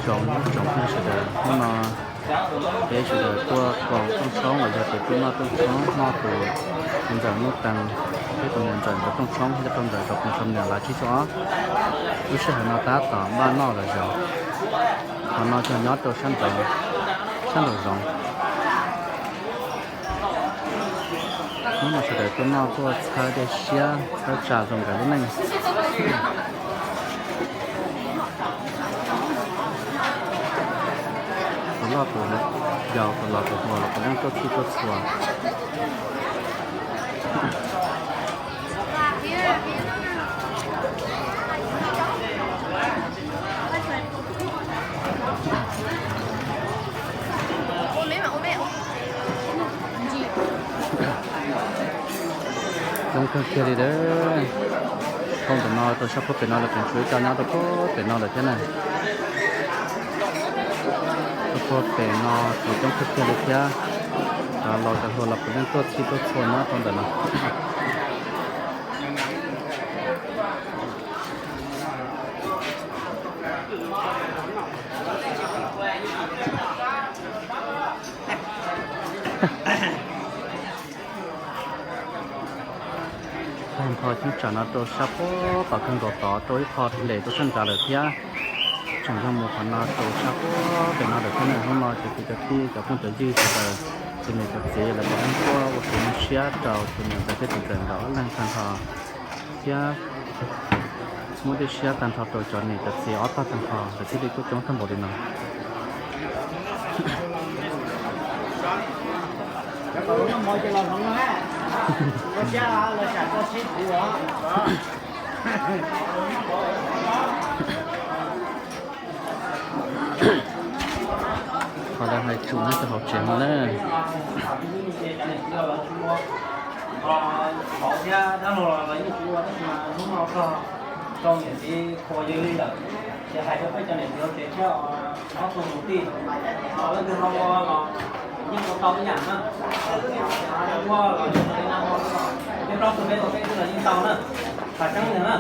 Tsoom tsoom phooj ywg sawv daws, hnub no peb sawv daws tuaj koom rooj tshoob los yog tias tuaj noj rooj tshoob noj tus ntxawm Nuj Tees thiab tus niam ntxawm nkawd rooj tshoob nyob rau ntawm zos Koos Tshoo Mniam Lav Tsib Xyooj Ob. Lub sij hawm no tab tom npaj noj lawm zos. Qhov no yog nyob rau sab nraud, sab nraum zoov. Hnub no sawv daws tuaj noj tuaj txhawb dej siab txhawb tsa zoo nkawd lub neej. Tus loj tus yau tus laus tus hluas los puav leej tuaj txhij tuaj txhua. Coob kawg kiag li lawm. Thooj ntawm no rau sab puag pem no lawm, tseem tshuav ib co nyob rau puag pem no lawm thiab na. Rau puag pem no tseem coob kawg kiag li thiab. Cov laus cov hluas los puav leej tuaj txhij tuaj txhua nyob rau ntawm no. Tag nrho cheeb tsam no rau sab puag tom kawg nkaus tod rau ib qho ntes rau sab nrad lawm thiab. Tseem yog mus qhov no rau sab puag pem no lawm thiab na. Hnub no cov kwv cov tij cov phooj cov ywg sawv daws, cov niam cov txiv lawv puav leej tuaj ua kev nyuaj siab rau tus niam ntxawm thiab tus ntxawm nkawd ob leeg tag nrho thiab muab dej siab tag nrho rau cov niam cov txiv ob tog tag nrho lawv thiaj li tuaj coob tag npaum li no. Qhov lawv hais tsum nyob rau hauv tsev no na. Rau niam txiv khuas yws li lawm, ces hais rau peb cov niam txiv hauv tsev thiab ob tug kwv tij, leej twg ho ua los yeej ua tau ib yam na. Ua los yog li no, yog rau tus me tus peb twg los yeej tau na. Qhov tseeb yog na,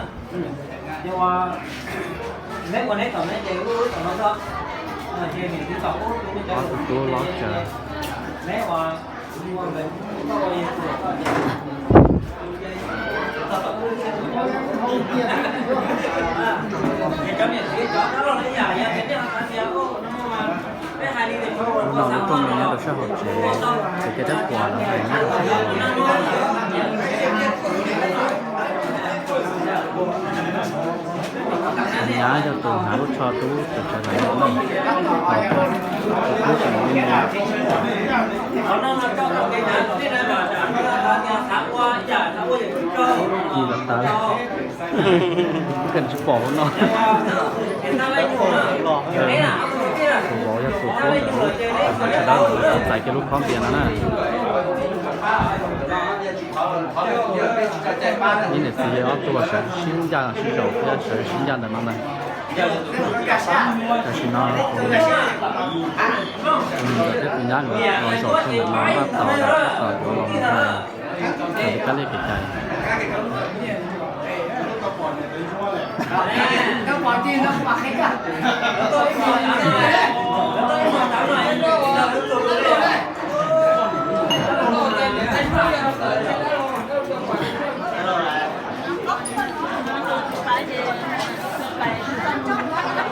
yog ua neb ua neb tom neb ces lub tom no xwb, ces niam txiv tom ub, ob tug tub hlob tsawv. Neb ua Hnub no lub rooj no nyob rau sab hauv tsev, ces tej dab puas los nyob rau sab hauv. Tus nyab yog tus hnav lub tsho rub tus tsawv ntawd no, tus tub tseem me me. Ci los tas, koj tsis pom hauv no. Tus vauv yog tus hlob ntawm lub, tus hnav tsho dawb ntawm lub txais kiag lub khob npias no na. Ib niam txiv ob tug sawv sib ncaj sib zaum thiab sawv sib ncaj ntawm no ntag. Tam sim no tus niam ntxawm thiab tus nyab nkawd los zaum kiag ntawm no noj tau, tab tom yuav los mus mus li kab li kev cai.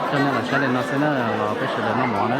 Coj nej los saib li no xwb na, los peb sawv daws noj mov na.